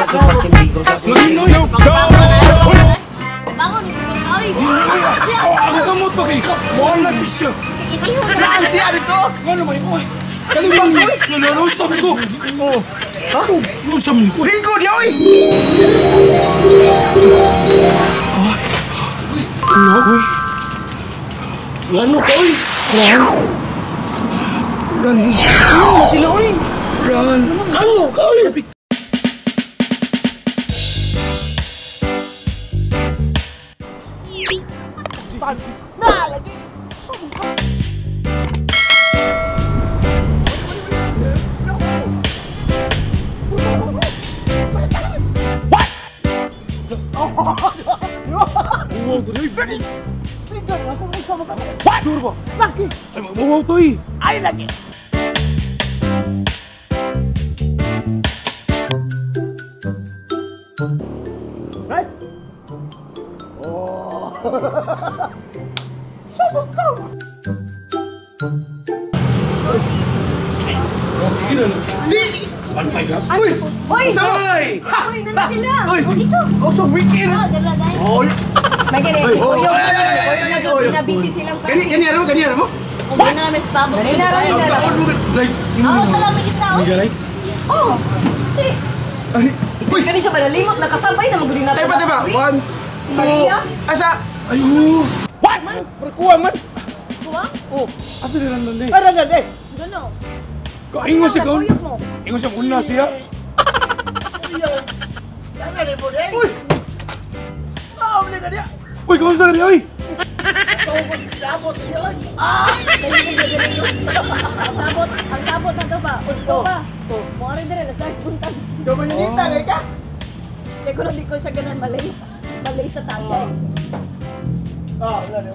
Bangon ni oy. Ang kamot pa kay. Wala na siya. Naan siya dito. Ngano may oy. Kalibang oy. Nanarusap ko. Oh. Ha? Usap ko. Ringko di oy. Ano oy? Ngano ka oy? Run. Run. Ano sila oy? Run. Ngano ka oy? Na lagi. What? Wow, to oy. Bigan ako may sama ka. What? Sure ba? Lagi. Ay, wow to oy. Ay lagi. Right? Oh. Sama ka. Bantay ka. Uy! Oy! Ay! Oy, nana sila. Uy! O dito. Oh, so weekend. Oh, dala dai. Oh. May gani. Oy, Oy, ay, ay, ay, ay, ay, ay. busy silang Gani, gani ara mo, gani ara mo. Ug na may spabot. Gani na, gani na. Taon mo. Like, Ako tala may isa oh. May like? Oh. Si. Ay, uy. Kani siya palalimot nakasabay na maguri nato. Teba, teba. One, Si two. Maria? Asa? Ayo. What? Kuha man. Kuha? Oh. Asa di randan eh? Ara na eh. Gano. Ingon siya kaon. Naguyok mo. Ingon siya una siya. Uy. Ah, uli ka niya. Uy, kaon sa diri oy. Ah! Ang sabot na to ba? Udto ba? Mo rin dire sa buntag. Dominita na ka. Kaya kung hindi ko siya ganan malay. Malay sa tagay. Ah, wala na.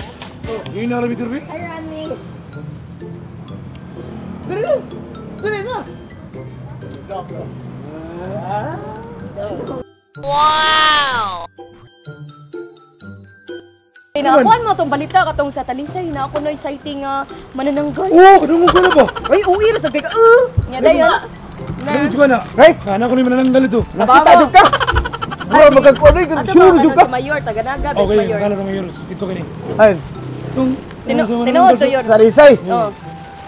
Yun na rabi turbi. Hi, Rani. Dili na. Dili na. Wow! Naakuan mo tong balita katong sa Talisay na ako noy sighting manananggal. Oh, kadungog ko na ba? Ay, uwi ra sa kay ka. Nya dayon. Kadungog ko na. Right? Kana ko ni manananggal ito. Nakita jud ka. Bro, magkagkuan oy, sure jud ka. Sa mayor taganaga, best Okay, mayor. kana ka mayor. Ito kini. Ayun. Itong Tinuod to yun. Sa Risay. Oh.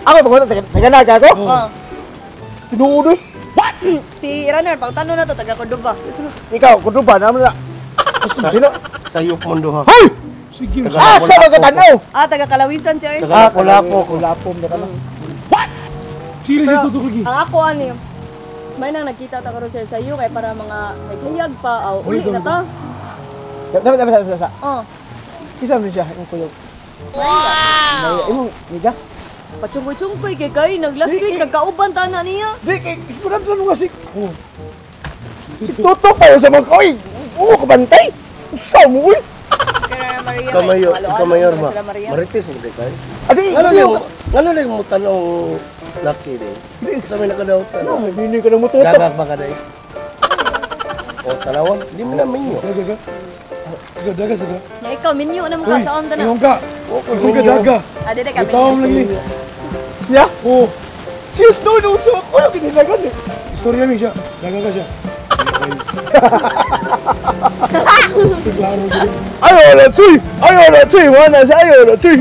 Ako pag taga-naga ako. Oh. Tinuod oy. What? Si Runner, pangtano na to taga Cordoba. Ikaw, Cordoba na na. Sino? Sayop mundo ha. Hoy! Sige. Asa magkatanaw? Ah, taga Kalawisan siya eh. Taga Lapu-Lapu. Lapu na ka na. What? Chile siya tutok lagi. Ang ako ani, may nang nagkita ta karon sir sa iyo kay para mga naghiyag pa aw uli na ta. Dapat dapat dapat sa. Oh. Kisa man siya imong kuyog. Wow! Imong niga. Pachungkoy-chungkoy kay kay nag last week nagkauban ta na niya. Di kay kunan lang nga si Oh. si Toto pa sa mga oy. Oo, kabantay. Usa mo oy. Kaya Maria. Kamayor, kamayor ba? Sila Maria. Marites mo kay. Adi, Ngano di lang, ngano lang mo tanong laki ni. Sa may nakadawtan. No, hindi ka na mo tutok. Gagak ba ka dai? O tanawan, di mo na minyo. Daga ka. Daga daga sa ka. Nya ikaw minyo na mo ka sa on ta na. Ingon ka. Ingon ka daga. Ah, dili ka Itaw minyo. lagi. Siya? Oh, Cheers no no sa ko yung kinilagan eh. istorya mi siya. Daga ka siya. Klaro gid. Ayo la chui. Ayo la chui, wala sa ayo la chui.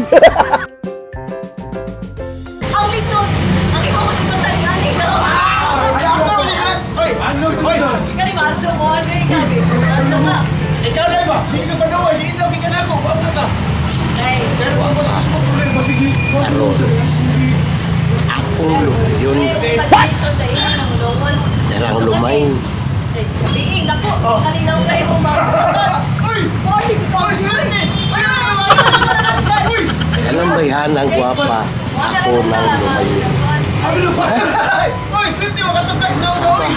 Ang lisod. Ang imo ko sukutan ngani no. Oy, Ano siya? Kani maadto mo ano ikaw eh. Ano ka? ikaw lang ba? Sige ka pa sige daw ka na ako. Wa ka. Ay, Pero ako sa asmo Problema sige. Akong lumayon. What? Sa imo nang ulongon. Sarang lumay. Biing dako. Kaninaw kayo mo mga sukutan. Uy! Oy, Uy, swerte! Uy! Alam ba yan ang gwapa? Ako nang lumayon. Uy, swerte mo kasugay na uy.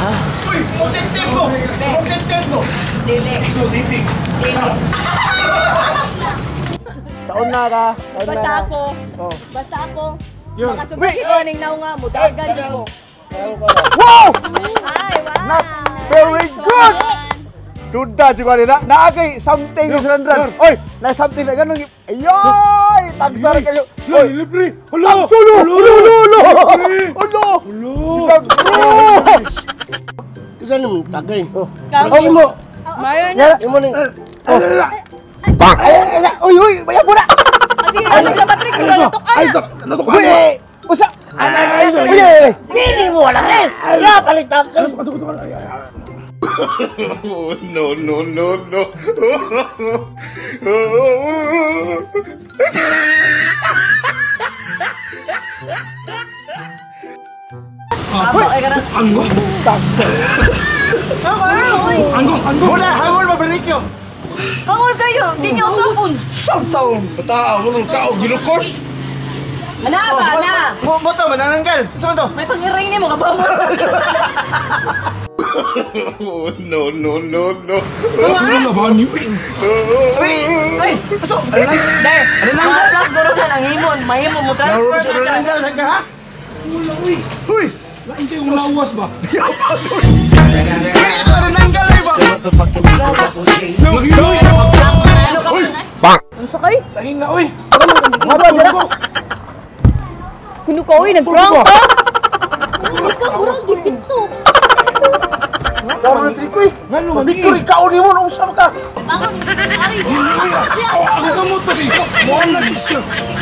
Uy, protected mo. Protected mo. Dili. Exo City. Dili. Taon na ka. Taon na Basta ka. ako. Oh. Basta ako. Yun. Makasugay ko aning naw nga mo dagan ko. Wow! Ay, wow. Not very good. Duda jud ni na naagay something sa randran. Oy, na something na ganun. Ayoy, tagsar kayo. Lo, Oy, libre. Hala. Sulo, ulo, ulo, ulo. Libre. Ulo. Ulo. Bro. Isa ni tagay. Kamo. Imo. Mayo na. Imo ni. Ay, ay, ay, uy, uy, bayad mo na. Ah, sige, ano sila Patrick? Wala Ay, na. sa natukano. Uy, eh, usa. Ay, ay, Uy, ay, ay. Dili mo wala eh. Ya palit tagay. No, no, no, no. Abo, ay karan. Anggo. Anggo, anggo. Wala, hangol mabarikyo. Pangol kayo, di niyo usapon. Samtaon. Tao, walang tao, ginukos. Ana ba, ana? Mo mo to manananggal. Unsa man to? May pangiray nimo kabamo. No, no, no, no. Ano na ba niyo? Uy, ay, paso. Dai, mga plus guro na ang himon, mahimo mo transfer na siya. Manananggal sa ka ha? Wala, uy. Uy, Lain kayong lawas ba? uy, manananggal ay ba? Lagi, uy. Ano ka pa? Unsa kay? Lain na, uy. Ano ba? Kuno ka oy, nag-prank ka. Ikaw murag gipinto. Laro na trikoy. Ngano man Victory kaon nimo nung usap ka. Bangon. Ay. Ako kamot pa di. Wala di siya.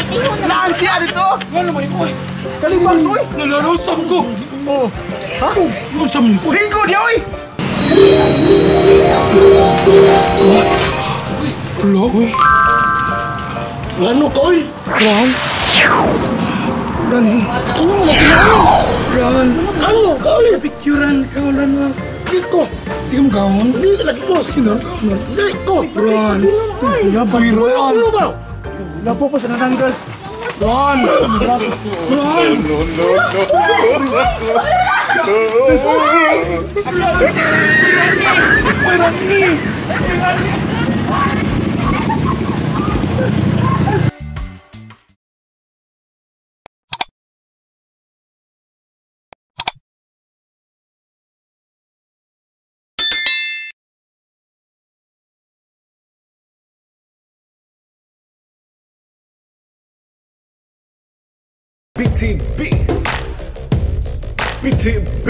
Itihon na. Naan siya dito. Ngano man, uy. Kalibang to, uy. Nalarusam ko. Oh. Ha? Rusam ko. Ringo niya, uy. Wala, uy. Ngano ka oy? Ran. Ran, eh. Ran. Ngano ka oy? Picturean ka, ran mo. Di ko. Di ka magaon. Di lagi ko. Sige na, ran. Di ko. Ran. Uy, Ran. Ano ba? Lapo pa sa nananggal. Ran. Ran. No, no, no. Uy, Ran ni. Uy, Ran ni. BTB BTB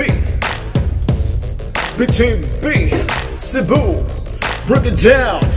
BTB Cebu. Break it down.